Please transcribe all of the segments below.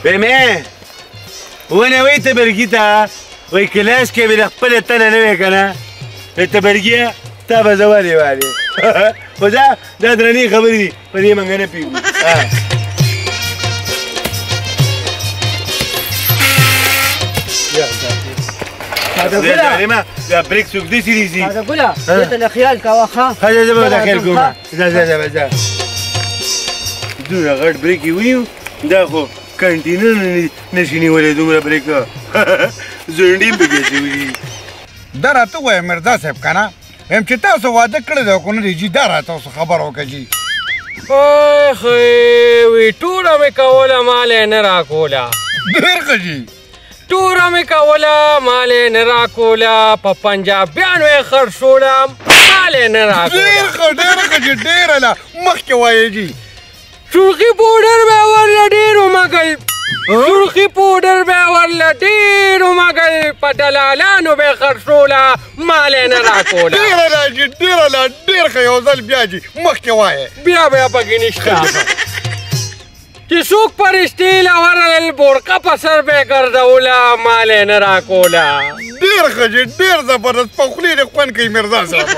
وې ونه وایي تبرګي ته وایي کلاس کې مې د خپله تنه نه وې که نه تبرګیه تا به زه ولې والې خو دا دا درنې خبرې دي په دې مونږ نه پوهېږو. دا بریک څوک داسې نیسي؟ تازه ګله دې ته له خیال کوه ښه. ښه زه به له خیال کوم، ځه ځه ځه ځه. دومره غټ بریک یې ونیو، دا خو کنټینر نه شي نیولی دومره بریک، ځنډې هم پکې اچولي دي. دا راته ووایه مرزا صاحب که نه وایم چې تاسو واده کړی دی که نه دی جي، دا راته اوس خبره وکړه جي. ښه وي ټوله مې کوله مال یې نه راکوله. ډېر ښه جي. ټوره مې کوله مال یې نه راکوله، په پنجابیانو یې خرڅوله مال یې نه راکوله. ډېر ښه ډېر ښه جي، ډېره لا مخکې وایې جي. سرخي پوډر به یې ورله ډېر ومږل، سرخي پوډر به یې ورله ډېر ومږل، په دلالانو به یې خرڅوله مال یې نه راکوله. ډېره لا جي، ډېره لا، ډېر ښه. یو ځل بیا جي مخکې وایې. بیا بیا پکې نشته چې څوک پرشتې له ورغلل بورقه په سر به یې ګرځوله مال یې نه راکوله. ډېر ښه جي، ډېر زبردست، په خولې دې خوند کوي مرزا صاحب.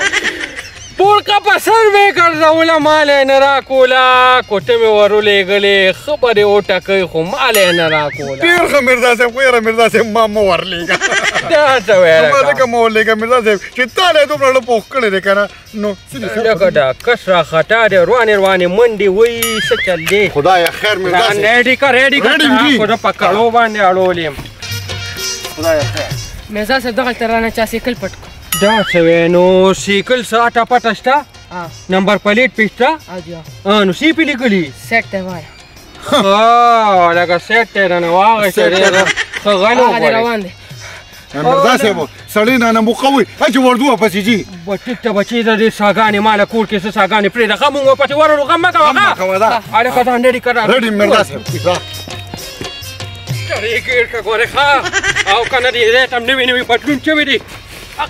بورقه په سر به یې ګرځوله مال یې نه راکوله، کوټه مې ور ولېږلې ښه به دې وټکوي خو مال یې نه راکوله. ډېر ښه مرزا صاحب، خو یاره مرزا صاحب ما مه ورلېږه. دا څه ویله ما ځکه مه ورلېږه مرزا صاحب چې تا له یې دومره ړه پوخ کړی دی که نه نو څه دي؟ لکه دا کس راخطا دی، روانې روانې منډې وایي، څه چل دی؟ خدایه خیر مرزا صاحب. ریډي که ریډي که، ریډي یم جي. خو زه په کړو باندې اړولی یم. خدایه خیر. مرزا صاحب دغلته رانه چا سیکل پټ کړو. دا څه وایې؟ نو سیکل څه اټه پټه شته؟ نمبر پلیټ پې شته؟ جي. نو څه یې پې لیکلي؟ سیټ ته وایه. ښه لکه سیټ ته یې رانه واخیسته، ډېر ښه غل هغه دی وغوړېد. روان دی. مرزا صاحب سړی نه نه موقع وي چې وردو پسې جي. ټیک ته بچې د دې ساګانې ما له کور کې څه ساګانې پرېږده، ښه مونږ ورپسې ورغلو، غم مه کوه. غم مه کوه دا. هلکه ځان ریډي کړه. ریډي مرزا صاحب. ګړې ګېر که ګورې ښه، او که نه دې ځای ته هم نوي نوي بدلون شوي دي.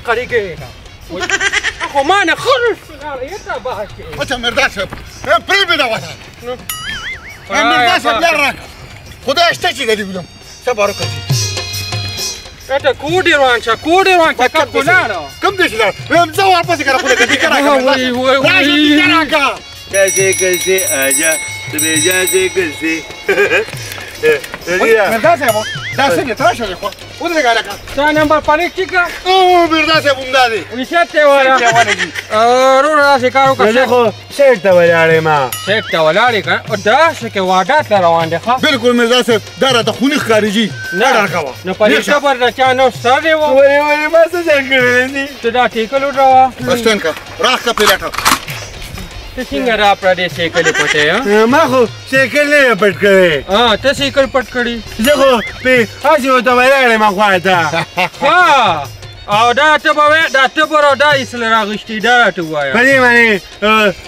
قړې ګېر خو ما نه ښه یې ته باسې. اچھا مرزا صاحب پرې مې دا وته. مرزا صاحب لار راکړه، خدای شته چې د دې ولم صبر وکړه. ته کوډې روان شه، کوډې روان شه، کم ولاړه. کوم دې چې لاړ؟ وایم ځه ورپسې که نه خو لکه ټیکه راکړه. وای وای وای. راشه ټیکه راکړه. جاسې کلسې آجا ته جاسې کلسې. مرزا صاحب دا څه دی؟ ته راشه دی خو ودرېږه هلکه. ستا نمبر پلیټ ټیک کړه. او مرزا صاحب همدا دی. سیټ ته ولاړ. سیټ ته ولاړ جي. وروره داسې کار وکړه. زه خو سیټ ته ولاړ یم. سیټ ته ولاړ یې که نه؟ داسې کې واډه ته روان دی ښه. بالکل مرزا صاحب دا راته خوني ښکاري جي. نه ډار کوه. نو په دې صبر د چا نو سر دی وه. ولې ولې ما څه چل کړی دی؟ ته دا ټیکل وډروه. بس ټین کړه، راښکه پلیټه. ته څنګه را پردې سیکلې پټې؟ ما خو سیکل نه دی پټ کړی. ته سیکل پټ کړی؟ زه خو پې هسې ورته ولاړ یم خوا ته. ښه، او دا ته به وایې دا تبر او دا یې څه له راغوښتي، دا راته ووایه. په دې باندې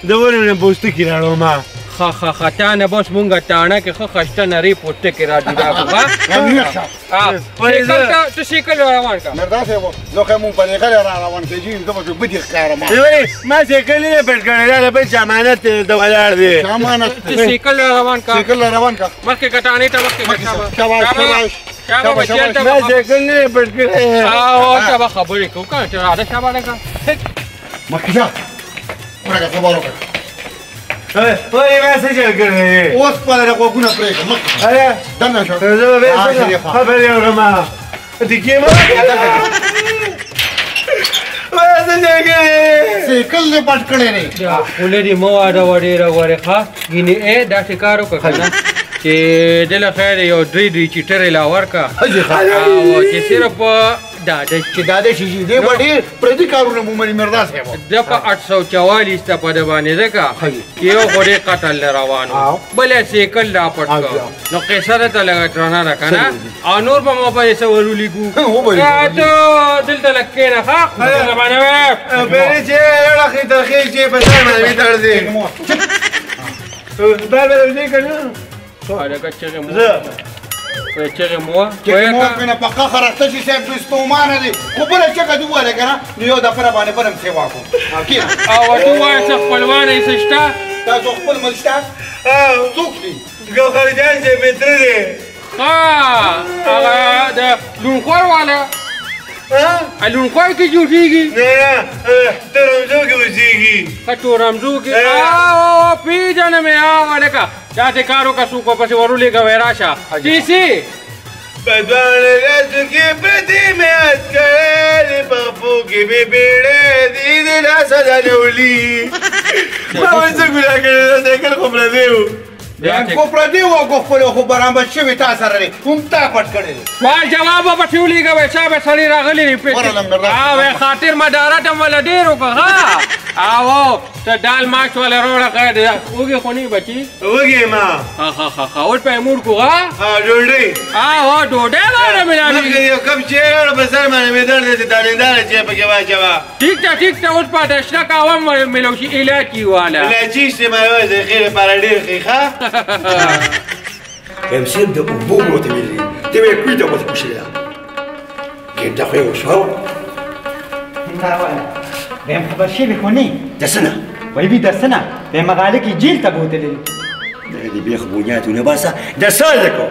د ونو نه پوستکي راوړو ما. ښه ښه ښه، تا نه بس مونږ تاڼه کې ښه خسته نرۍ پوستکي را جدا کړو. ښه سیکل ته سیکل را روان کړه. مرزا صاحب زه خو مونږ په دې غلې را روان کړې جي، زه به پرې بدې ښکارم. ولې ما سیکل نه دی پټ کړی، دا د بل چا امانت دی دلته ولاړ دی. چا امانت؟ ته سیکل را روان کړه. سیکل را روان کړه. مخکې که تاڼې ته مخکې که. شاباش شاباش شاباش بچي، هلته ما سیکل نه دی پټ کړی. هلته به خبرې کوو که نه، چې راځه شابه لږه. مخکې شه ورکه، صبر وکړه. ولې ما څه چل کړی دی؟ اوس خپله د غوږونه پرېږده، مخکې شه. اره دننه شه. زه به بیا څه خبرې اورم. ټیکې مه ما څه چل کړی دی؟ سیکل دې پټ کړی دی. دا خوله دې مه واړوه ډېره ورې ښه، ګینې ای داسې کار وکړه که نه چې دله خیر یو درې درې چیټرې لا ورکړه، او چې صرف داده چې داده شي جي، دې به ډېر پردي کارونه ومني مرزا صاحب. ده په 844 ته په ده باندې ځکه چې یو خو ډېر قتل له روان و، بل یې سیکل را پټ کړ، نو قصه درته لږه درنه ده که نه، او نور به مو په څه ورولېږو. ته دلته لږ کښېنه ښه، خو باندې وایه. پرې چې لړخې ترخې چې په سر باندې مې تړځي. بار به دې که نه؟ هلکه چغې مو زه چغې مو چغې مو کنه په قهر اخته شي صاحب، ستومانه دی خو بله چغه دې ووهله که نه نو یو دفره باندې بل هم سیوا کوم. کښېنه. او ورته ووایه څه خپلوان یې څه شته؟ تاسو خپل مل شته؟ څوک دي؟ ګوهر جان صاحب مې تره دی. ها هغه د لونخور والا لونخور کې جوړېږي؟ نه نه، تورمزو کې اوسېږي. ښه تورمزو کې پېژنم یې. هلکه داسې کار وکړه، څوک ورپسې ور ولېږه، وایي راشه ټیسي. په دواړو لاسو کې پردي مې عسکرې، په پښو کې مې بېړۍ دي د لاسه رانیولي. ما وایي څه ګناه کړې ده؟ سایکل خو پردی و. کو پردی و کو خپل خو برابر شوی تا سره دی، هم تا پټ کړی دی. سوال جواب به پسې ولېږه، وایي صاحب سړی راغلی دی. وایي خاطر مدارت هم وله ډېر وکړه. ښه او ته دال ماش والا راوړه. ښه وږی خو نه یې بچي؟ وږی یم. ښه ښه ښه ښه، اوس به یې موړ کړو. ښه ډوډۍ؟ هو ډوډۍ باندې مې مخکې یو کپ چای راوړه، په سر باندې مې درد دی، چې دانېداره چای پکې واچوه. ټیک ده ټیک ده، اوس به د شنه قهوه هم میلاو شي، الایچي والا. الایچي شته ما یوازې د ښې لپاره ډېر ښې. ښه یم صاحب د اوبو مو ته ویلي، ته مې کوی ته پسې کوشلې ده. ګنټه خو یې وشوه. ویم خبر شوي خو نه د څه نه؟ وایي بي د څه نه؟ ویم هغه هلک یې جیل ته بوتلی. دغه دې بېخ بنیاد ونه باسه، د څه هلک و؟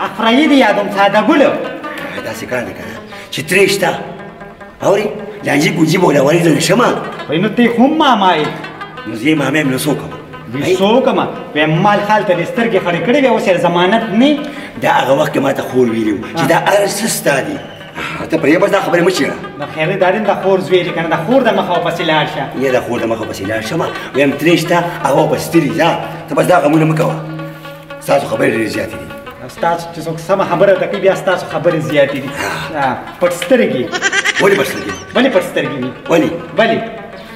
افرایي دې یادوم، ساده ګل. داسې کار دی که نه چې ترې شته، اورې لانجې ګونجي به ولا ورېده نه شمه. وایي نو ته یې هم ماما یې. نو زه یې ماما یم، نو څه وکړم؟ وایي څه وکړم؟ وایم مال خال ته دې سترګې خړې کړې وې، اوس یې ضمانت نه. دا هغه وخت کې ما ته خور ویلي و چې دا هر څه ستا دي، ته پرې بس دا خبرې مه چېړه. نو خیر دی، دا دې د خور زوی دی که نه، د خور د مخه ورپسې لاړ شه. یه د خور د مخه ورپسې لاړ شم، وایم ترې شته هغه ورپسې تللي، ځه ته بس دا غمونه مه کوه. ستاسو خبرې ډېرې زیاتې دي. ستاسو چې څوک سمه خبره درته کوي بیا ستاسو خبرې زیاتې دي. پټ سترګې. ولې پټ سترګې؟ ولې پټ سترګې وي؟ ولې؟ ولې؟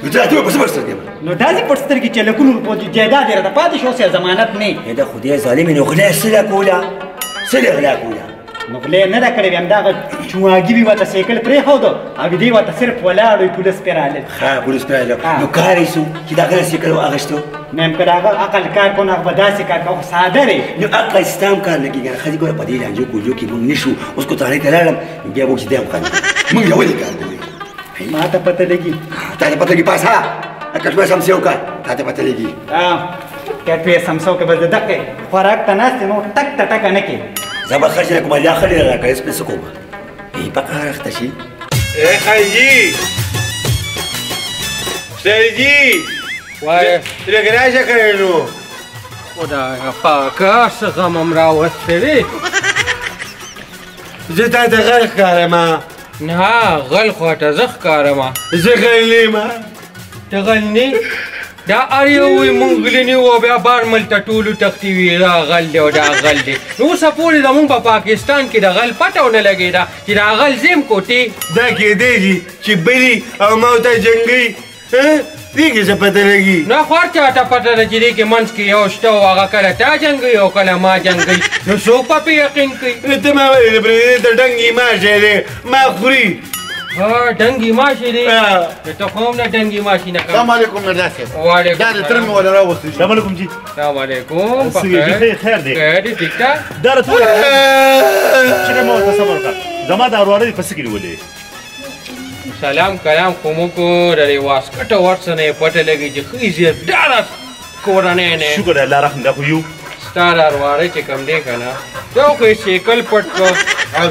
نو ته راته ووایه په څه پټ سترګې یم؟ نو داسې پټ سترګې چې لکونو روپو جایداد یې راته پاتې شو، اوس یې ضمانت نه. د خدای ظالمې، نو غلا یې څه ده کوله؟ څه دې غلا کوله؟ نو غلا یې نه ده کړې، بیا همدغه چواګي وي ورته سایکل پرېښود او دی ورته صرف ولاړ وي، پولیس پرې رالل. ښه پولیس پرې رالل، نو کار یې څه چې د هغه سایکل واخیستو؟ نه یم که د هغه عقل کار کوو نو هغه به داسې کار کوو، خو ساده دی. نو عقل ستا هم کار نه کېږي. ښځې ګوره په دې لانجو کوجو کې موږ نه شو، اوس که تاڼې ته لاړم نو بیا به چې دی هم خاندي، موږ یې ولې کار کوو؟ ما ته پته لګي. تا ته پته لګي؟ پاسه کټوه سمسې وکړه، تا ته پته لګي. کټوې سمسه وکړه، بس د دقې خوراک ته ناست یې، نو ټک ته ټکه نه کې. زه به خرڅ نه کوم، الله ښه ډېره راکړې، اوس پرې څه کوم؟ په قهر اخته شي. ای خانجي، سرجي، وایه. لږ راشه کړی نو. خدایه پاکه، څه غم هم راوستی دی. زه تا ته غل ښکارم؟ نه، غل خو ته زه ښکارم. زه غل نه یم. ته غل نه؟ دا هر یو وایي مونږ غلي نه یو، بیا بار ملک ته ټولو تښتي وي، دا غل دی او دا غل دی. نو اوسه پورې زمونږ په پاکستان کې د غل پته ونه لګېده چې دا غل زیم کوتې. دا کېدای شي چې بلي او ما ته جنګوي، دې کې څه پته لګي؟ نه، خو هر چا ته پته ده چې دې کې منځ کې یو شته او هغه کله تا جنګوي او کله ما جنګوي، نو څوک به پرې یقین کوي؟ نو ته ما ولې نه پرېږدې؟ ته ډنګي ماشی دی، ما خوري. ها، ډنګي ماشی دی؟ نو ته خو هم نه ډنګي ماشی نه کوې. السلام علیکم مرزا صاحب. وعلیکم دا د تره مې وله راوستی. السلام علیکم جي. السلام علیکم. څنګه خیر دی؟ خیر دی، ټیک ده. دا راته ووایه چې ما ورته صبر وکړه، زما دا وراره دې په څه کې نیولې؟ سلام کلام خو مو کو، د دې واسکټ او هر څه نه یې پته لګي چې ښه عزتداره کورنۍ نه. شکر دی الله رحم، دا خو یو ستا دا وراره چې کوم دی که نه، دا خو یې سایکل پټ کړ،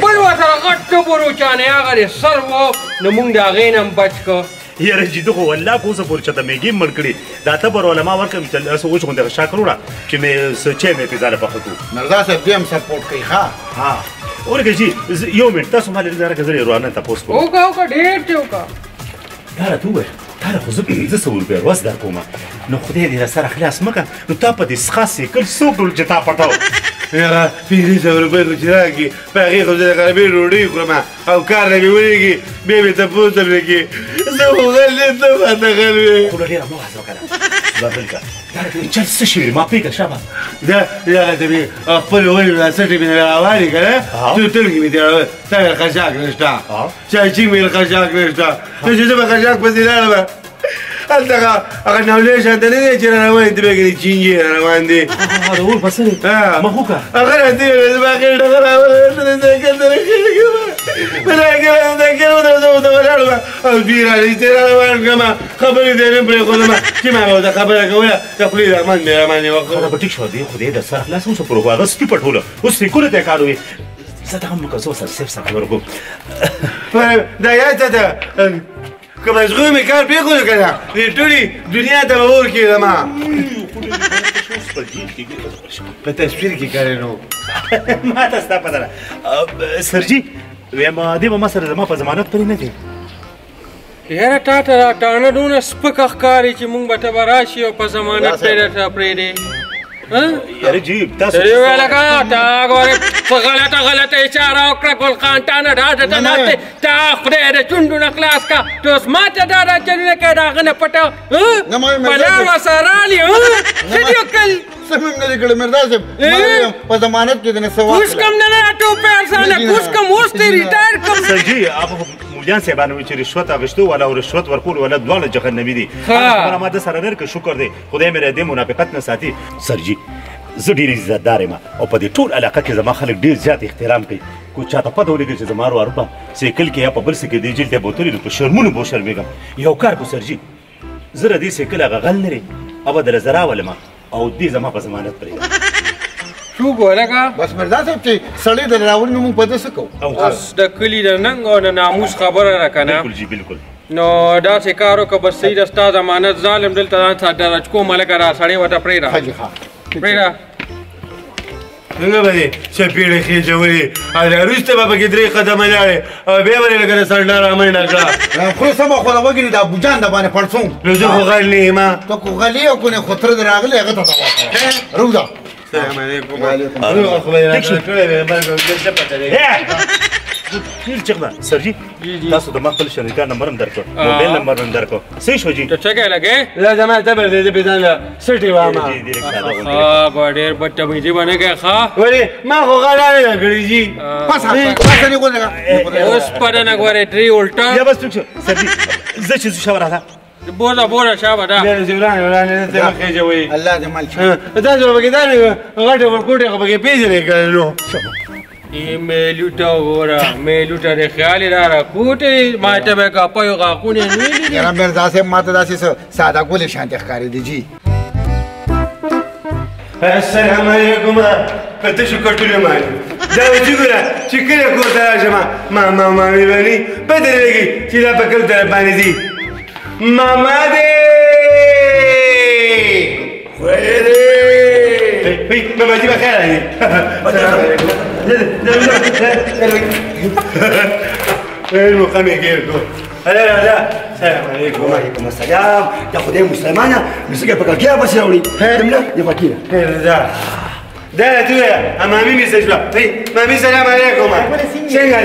بل ورسره غټ ټبر و چا نه هغه دې سر و، نو موږ د هغې نه هم بچ کړ. یاره جي ته خو والله که اوسه پورې چاته میګې مړ کړي، دا تبر وله ما ورکړم چې څه وچ غوندې شا کړو چې مې څه چای مې پې ځاله پخه کړو. مرزا صاحب دې هم سپورټ کوي. ښه ها ورکه جي، یو منټ تاسو ما لرې راکړه، زه یې روانه تپوس کوم. وکړه وکړه، ډېر دې وکړه. دا راته ووایه، تا له خو زه 500 روپۍ ورځ در کومه، نو خدای دې را سره خلاص مه کړه، نو تا په دې څښه سایکل څه وکړل چې تا پټاو؟ هغه 500 روپۍ خو چې راکړي، په هغې خو زه د غرمې ډوډۍ خورم او کار نه مې ولېږي، بیا مې تپوس هم نه کړي. زه خو غل یم، ته ماته غل وې. خو ډېره مه وازه وکړه، دا بل کړه. دا راته وایي، چل څه شوی دی؟ ما پرېږده شابه. دا دغه ته مې خپلې ونې راسټې مې راوالي که نه، څو تلکې مې ترې راوړل، تا ویل خشاک نشته، چاچي مې ویل خشاک نشته، نو چې زه به خشاک پسې لاړم، هلته هغه نولې شانته نه دی چې را روان دی، به ګنې چینجی را روان دی. د اور په څه دی؟ ها. ما خو که. هغه راته وویل، زما خېټه خرابه ده، ته د سایکل سره خېټه کړه. په لار کې دا کې ودرېدم، ته ولاړم او دوی راغلي چې را روان کړم، خبرې دې نه پرېښودم چې ما به ورته خبره کوله، د خولې رحمان مې راباندې وکړ. خبره به ټیک شوه، دی خدای د سر خلاص اوسه پورې خو هغه سپي پټوله، اوس سیکونه ته یې کار وي. زه دغه هم وکړم، زه ورسره صاحب سره خبره کوم. دا یاد ساته که مشغول مې کار پرېښودو که نه، دې ټولې دنیا ته به اور کېدم. په تصویر کې کړی نو ما ته ستا پته ده سرجي. وایم دی به ما سره زما په ضمانت پرې نه دی. یاره تا ته دا ټانه دونه سپکه ښکاري چې مونږ به ته به راشي او په ضمانت پرې درته پرېږدې. یاره جی تاسو سړي وویل لکه تا ګورې په غلطه غلطه اشاره وکړه ګل خان، تا نه ډاډه ته ناست تا خدای د چونډو نه خلاص کړه، ته اوس ما ته دا چلونه کوې د هغه نه پټه په لار ورسره رالي. څه دې وکړل؟ څه مې هم نه دي کړي میرزا صاحب، په ضمانت کې دې نه څه واخله. کوز کم نه نه ټوپې ارزانه کوز کم، اوس دې ریټایر کم. سرجي هغه مولان صاحبانو ویل چې رشوت اخیستو والا او رشوت ورکولو والا دواړه جهنمي دي. خبره ما ده سره نه که شکر دی خدای مې له دې منافقت نه ساتي. سرجي زه ډېر عزتدار یم او په دې ټول علاقه کې زما خلک ډېر زیات احترام کوي. کو چاته پته ولګي چې زما وراره په سایکل کې یا په بل څه کې دې جیل ته بوتلي نو په شرمونو به وشرمېږم. یو کار کو سرجي، زه د دې سایکل هغه غل نه لري او به درله زه راولم او دې زما په ضمانت پرېږده. څوک ولګه؟ بس میرزا صاحب چې سړی د راوړي نو موږ په ده څه کوو؟ اوس د کلي د ننګ او د ناموس خبره ده که نه؟ بلکل جي بلکل. نو داسې کار وکړه بس صحیح ده، ستا ضمانت ظالم دلته ځان سره درج کوم هلکه، دا سړی ورته پرېږده. ښه جي ښه پرېږده. څنګه به دې څپېړې خېژولې او دا وروسته به پکې 3 قدمه لاړې او بیا به دې لکه د سنډا رامنډه کړه. خو سمه خو د وګړي د ابوجان د باندې پړسوم. نو زه خو غل نه یم. ته خو غلی او کنې خو تره دې راغلی هغه ته ته واخله. روزه. السلام علیکم. وعلیکم السلام. خو به یې راکړی وی، بل څه پته لګي. ډېر چغ ده سرجي. تاسو د ما خپل شریکان نمبر هم درکړ، موبایل نمبر هم درکړ. صحیح شو جي؟ ته څه کوې لګې؟ لا زما تبر دی، زه پرې ځان له سټې وهمه. ښه ډېر بدتمیزي به نه کوې ښه؟ ولې ما خو غلا نه ده کړې جي. بس بس نه ګورې. اوس پته نه ګورې درې الټه. یا بس ټیک شو سرجي، زه چې ځو شابه راځه. بوزه بوزه شابه ده. بیا داسې ورانې ورانې نه ته مه خېژوئ. الله دې مل شي. تاسو به پکې داسې غټې ورکوټې خو پکې پېژنې که نه نو. میلوټه وګوره، میلوټه د خیال یې را راکوټې، ما ته به کپیو غاښونه یې نیولي دي. یاره میرزا صاحب ما ته داسې څه ساده ګلې شانتې ښکارېدې جي. السلام علیکم. په تشو کټونو باندې دا چې ګوره چې کله کور ته راشم ما ما ما مې باندې پته نه لګي چې دا په کوم طرف باندې ځي. ماما دی خیر دی. ماما جي بخیر راځي. السلام علیکم. المقام کېږو. هلا هلا. السلام علیکم. وعلیکم السلام. دا خدای مسلمانه نو څنګه په کړکۍ پسې راوړي؟ دمله دې پکې خیر ده. دا ته مامي مې څه شوه؟ مامي سلام علیکم. څنګه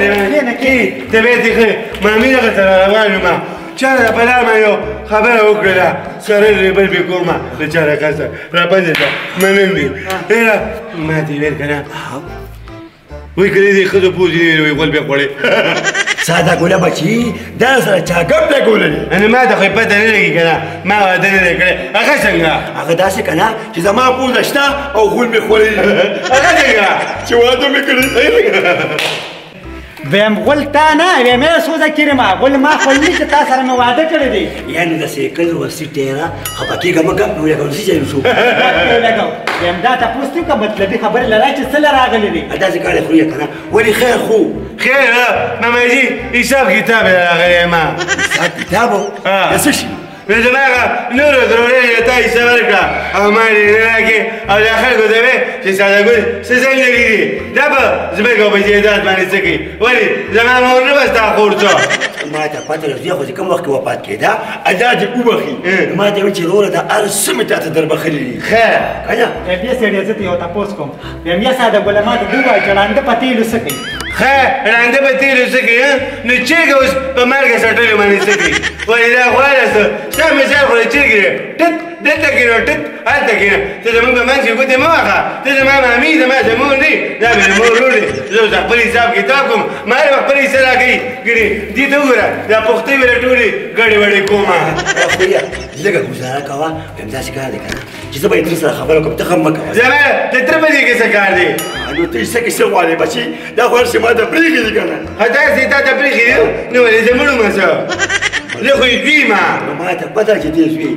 دی؟ طبیعت دې ښه؟ مامي دغه ته روان یم، چا د په لار باندې یو خبره وکړله، سره ریبل پې کومه له چا راکاسه راپسې شه منن دي. هېره ما ته یې ویل که نه، وایي که دې ښځو پوزې نه وي وایي غول بیا خوړې. ساده ګله بچي دا سره چا ګپ لګولی دی؟ نو ما ته خو یې پته نه لګي که نه، ما واده نه دی کړی. هغه څنګه؟ هغه داسې که نه چې زما پوزه شته او غول مې خوړلی دی. هغه څنګه؟ چې واده مې کړی. ویم غول تا نه، ویم یې سوزه کړې ما غول ما خوړلی چې تا سره مې واده کړی دی. یعنې د سایکل ورسي ټیره خفه کېږه مه ګپ مې ولګوم، څه چل شو؟ ولګوم. ویم دا تپوس دی که مطلبي خبرې له چې څه له راغلي دي؟ داسې کار یې خوري که نه؟ ولې خیر خو خیر ماما جي حساب کتاب یې راغلی ما. حساب کتاب د څه شي؟ نو زما هغه نورو درورې یې تا حصه ورکړه او ما دې نه راکړې او دا خلکو ته ویې چې ساده ګل څه څنګه دي، دا په ځمکه او په جایداد باندې څه کوي؟ ولې زما مور نه به ستا خور څه؟ ما ته پته ده، زویه خو چې کوم وخت کې وفات کېده الله دې وبخښي، ما ته ویل چې وروره دا هر څه مې تا ته در بخښلي دي. ښه که نه؟ بیا سړیه زه ته یو تپوس کوم، وایم یا ساده ګله ما ته ووایه چې ړانده په تېلو څه کوي؟ ښه ړانده په تېلو څه کوي؟ نو چېرګه اوس په مالګه څټلو باندې څه کوي؟ ولې دا غواړه څه ستا مثال خو چېرګې دی، ټت دلته کښېنه ټت هلته کښېنه، ته زموږ په منځ کې ګوتې مه وهه، ته زما مامي زما د مور نه، دا مې د مور ورور دی، زه اوس خپل حساب کتاب کوم، ما به خپل حصه راکوي. ګنې دې ته وګوره دا پښتۍ به له ټولې ګډې وډې کومه. خویه لږه ګوزاره کوه، وایم داسې کار دی که نه چې زه به یې تره سره خبره کوم، ته غم مه کوه. زما د تره په دې کې څه کار دی؟ نو ته څه کیسه غواړې بچي؟ دا خو هر څه ما ته پرېږدي دي که نه؟ داسې تا ته پرېښي دي؟ نو ولې زه مړ وم څه؟ زه خو یې زوی ما. ما ته پته چې ته زوی.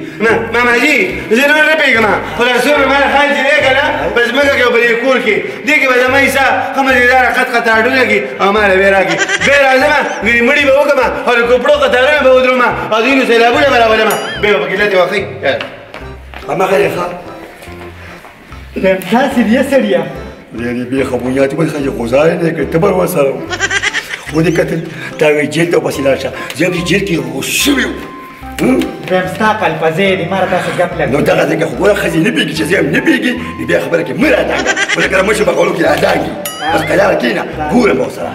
ماماجي زه نور نه پوهېږم، خو دا څومره ما خیال چې دی که نه په ځمکه کې او په دې کور کې، دې کې به زما حصه ښه مزېداره قط قطارونه کړي او ما له بیا راکړي. بیا راځم ګنې مړي به وکړم او د کوپړو قطارونه به ودروم او د وینو سیلابونه به راولم، بیا به پکې لتې وخی. هماغه دی ښه. داسې دی سړیه. یعنې بې خبونیاتي ولې ښه چې غوځار یې نه کړې، ته به ورسره و دې کتل تا وایي جیل ته ورپسې لاړ شه. زه هم چې جیل کې شوي وم. وایم ستا عقل په ځای دی، ما راته داسې ګپ لګوي. نو دغه ځکه خو ګوره ښځې نه پوهېږي چې زه هم نه پوهېږي، نو بیا خبره کې مه رادانګه، ولې کله مشر په خولو کې رادانګي. بس قلاره کښېنه، ګورم به ورسره.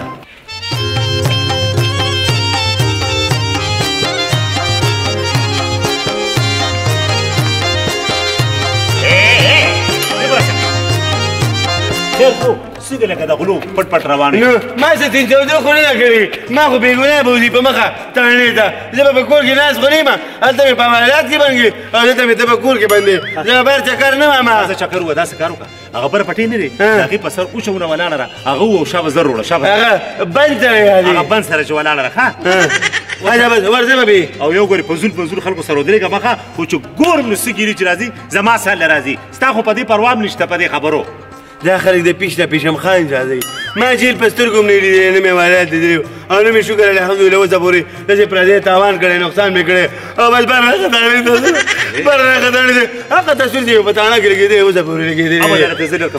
خیر خو څنګه لکه د غلو پټ پټ روان نو ما څه تین چودو خو نه ده کړې، ما خو بېګناه بوځي په مخه تاڼې ته. زه به په کور کې ناست خو نه یم، هلته مې په عملیات کې بند کړي او دلته مې ته په کور کې بندې. زه به بهر چکر نه وم. څه چکر وه؟ داسې کار وکړه، هغه بره پټې نه دی، د هغې په سر اوچونه ولاړه ده، هغه و شابه زر وړه، شابه هغه بند سره یې هغه بند سره چې ولاړه ده. ښه هله بس ورځم به. او یو ګورې په زول په زول خلکو سره ودرېږه مخه، خو چې ګورم نو څه ګیري چې راځي زما سر له راځي، ستا خو په دې پروا هم نشته په دې خبرو. دا خلک د پیش نه پیشم خان راځي. ما جیل په سترګو هم نه لیدلی، نه مې والات لیدلی او نه مې شکر الحمدلله اوسه پورې داسې پردی تاوان کړی، نقصان مې کړی او بس بر راخه بر راخه دی. هغه تصویر چې په تاڼه کې لګېدلی اوسه پورې لګېدلی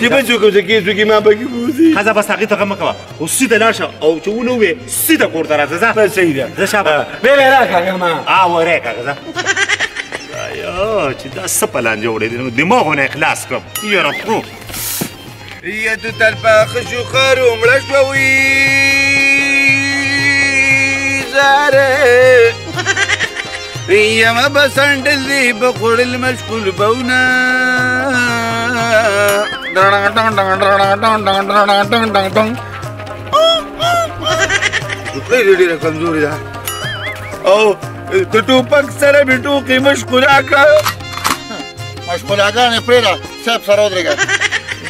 چې بل څوک څه کیس وکړي ما پکې بوځي. ښځه بس هغې ته غم مه کوه، خو سیده لاړ شه او چې ونه وې سیده کور ته راځه. ځه بس صحیح ده. ځه شابه. بیا بیا راکاږه ما. ورکاږه ځه. یا چې دا څه په لانجه وړی دی، نو دماغونه یې خلاص کړم. یاره خو یا تو تل په خشو خارو مړه شوه وي زاره یمه به سنډل دی په خوړل مشغول بونه. ډوډۍ ډېره کمزورې ده او د ټوپک سره مې ټوقې مشغوله کړه. مشغولاګانې پرېږده، صاحب سره ودرېږه.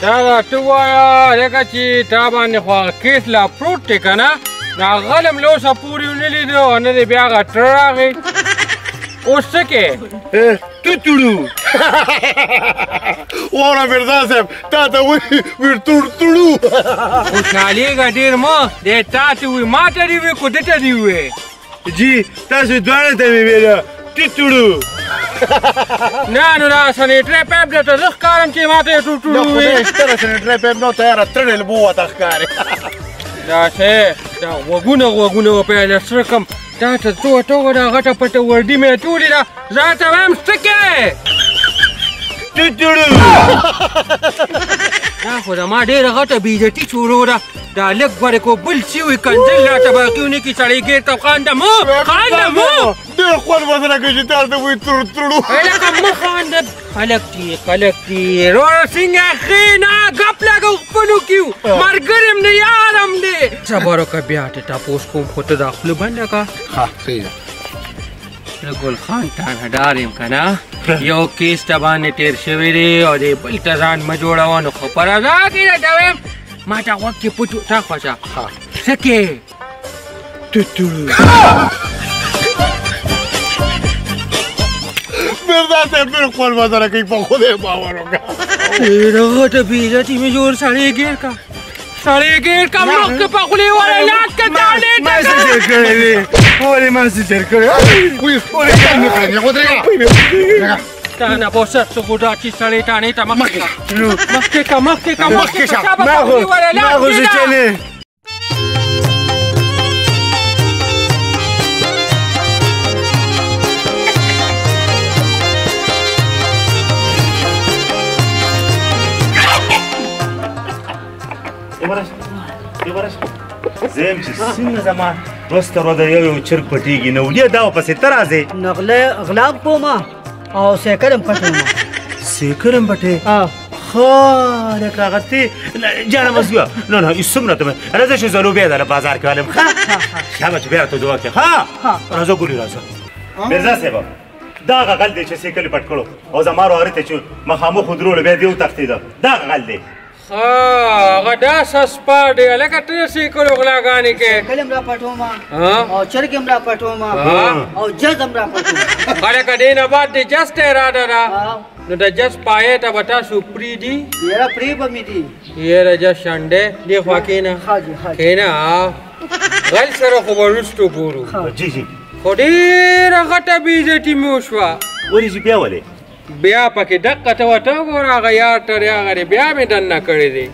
دا راته ووایه لکه چې تا باندې خو هغه کیس لا پروت دی که نه، نو هغه غل هم له اوسه پورې ونه لیده او نه دې بیا هغه تره راغی. اوس څه کوې؟ توتړو. واوره میرزا صاحب تا ته وایي ویر توړتړو. خوشحالېږه ډېر مه، دی تا ته وي ما ته دې وي که ده ته دې وي. جی تاسو دواړو ته مې ویله توتړو. نه نو دا سنیټری پیپ درته زه ښکارم چې ما ته یې ټوټوړو وي. خدای شته د سنیټری پیپ نو تیاره تړلې لبو ورته ښکاري. داسې دا غوږونه غوږونه وپیله سره کم تا ته څو ټوغه دا غټه پټه وردي مې اچولې ده، زه ته وایم څه کوې؟ ټوټوړو. دا خو زما ډېره غټه بېعزتي شروع ده. دا لږ ګورې کو بل څه وي کنځل راته باقي ونه کړي سړی ګیر ته خانده مه خانده مه. ډېر خوند ورسره کوي چې تا ته وایي تړتړو. هلکه مه خانده، خلک دي خلک دي. وروره څنګه ښې نه ګپ لګو خپلو کې ملګری هم دی یار هم دی. صبر وکړه بیا ته تپوس کوم، خو ته دا خوله بنده کړه. ښه صحیح ده. زه ګل خان تاڼهدار یم که نه، یو کیس ته باندې تېر شوی دی او دې بل ته ځان مه جوړوه، نو خو په رضا کې درته وایم ما ته غوږ کې پټ تا خوښه څه کوې؟ توتړو. میرزا صاحب ډېر خوند ورسره کوي، په خدای باور وکړه. ډېره غټه بېعزتي مې جوړ سړی ګیر کړه، سړی ګیر کړه، مخکې په خولې ورلاړ که تاڼې ته. ما څه تېر کړی دی؟ ولې ما څه تېر کړی؟ ولې مې کړی؟ ودرېږه. تا نه په سر څه خو دا چې سړی تاڼې ته مخکې کړه، مخکې کړه، مخکې کړه، مخکې کړه. ما خو څه چلې. زه یم چې څنګه زما ورځ تر ورځه یو یو چرګ پټېږي، نو ولې دا ورپسې ته راځې؟ نغله غلام کومه او سیکل هم پټوم. سیکل هم پټې؟ ښه لکه هغه ته جانه مزګویه. نه نه هېڅ هم راته راځه چې زه لوبیا ده له بازار کې والم. ښه شابه چې بیا راته دعا کړې. ښه راځه ګلي راځه. میرزا صاحب دا هغه غل دی چې سیکل یې پټ کړو او زما وراره ته چې مخامخ ودرولو بیا دی وتښتېده، دا هغه غل دی. ښه هغه دا سسپا دی هلکه ته د سیکلو غلاګانې کوې. سیکل هم را پټوم او چرګ هم را پټوم او جز هم را پټوم. هلکه دې نه بعد د جز ته اراده ده نو د جز پایې ته به تاسو پرېږدي؟ یاره پرې به مې دي. یاره جز شنډی دې خوا کښېنه کښېنه. غل سره خو به وروستو ګورو. جی جی. خو ډېره غټه بېعزتي مې وشوه. ولې جي بیا ولې؟ بیا پکې دقه ته ورته وګوره هغه یار ترې هغه دی بیا مې دننه کړی دی.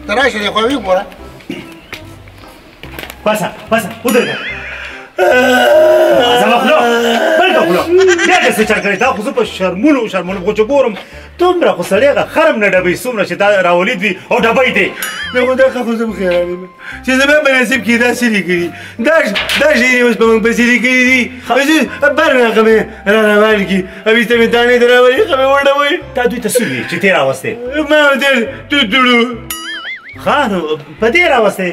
ته راشه دې خوا وګوره. پاسه پاسه ودرېږه. زما خوله بل ته خوله بیا دې څه چل کړی؟ دا خو زه په شرمونو شرمونو خو چې ګورم دومره خو سړی هغه خرم نه ډبوي څومره چې دا راولید وي او ډبوي دی. نه خو دا خو زه هم حیران یم چې زما په نصیب کې داسې لیکلي دا شعر اوس په موږ پسې لیکلي دي بر هغه مې را روان کړي او ایسته مې تاڼې ته راولي هغه مې وډبوي. تا دوی ته څه وي چې تې راوستې؟ ما ورته توتړو. ښه نو په دې راوستې؟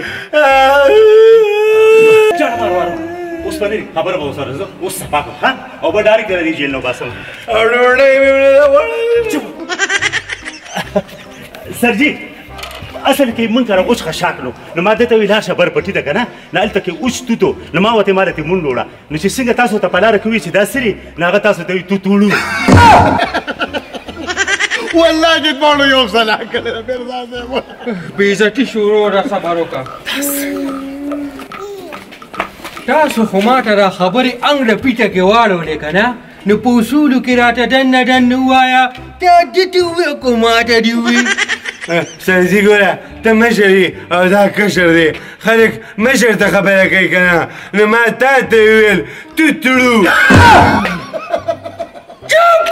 جاړه مار واره اوس به نه خبره به ورسره زه اوس صفا کړم ښه او به ډایرکټ له دې جېل نه وباسم. او ډوډۍ مې نه ده خوړلې. سرجي اصل کې مونږ سره اوچ خشاک نو نو ما ده ته ویل لاړ شه بر پټي ته که نه نو هلته کې اوچ توتو نو ما ورته ما له مونږ وړه نو چې څنګه تاسو ته په لاره کې وي چې دا څه دي نو هغه تاسو ته وایي توتوړو. والله چې دواړو یو سلا کړې ده میرزا صاحب. بېعزتي شروع ده صبر وکړه. تاسو خو ما ته دا خبرې انګړه پیټه کې واړولې که نه نو په اصولو کې راته دننه دننه ووایه تا ده ته ووایه که ما ته دې ووایي. سرزي ګوره ته مشر یې او دا کشر دی خلک مشر ته خبره کوي که نه نو ما تا ته وویل توتړو. چوپ.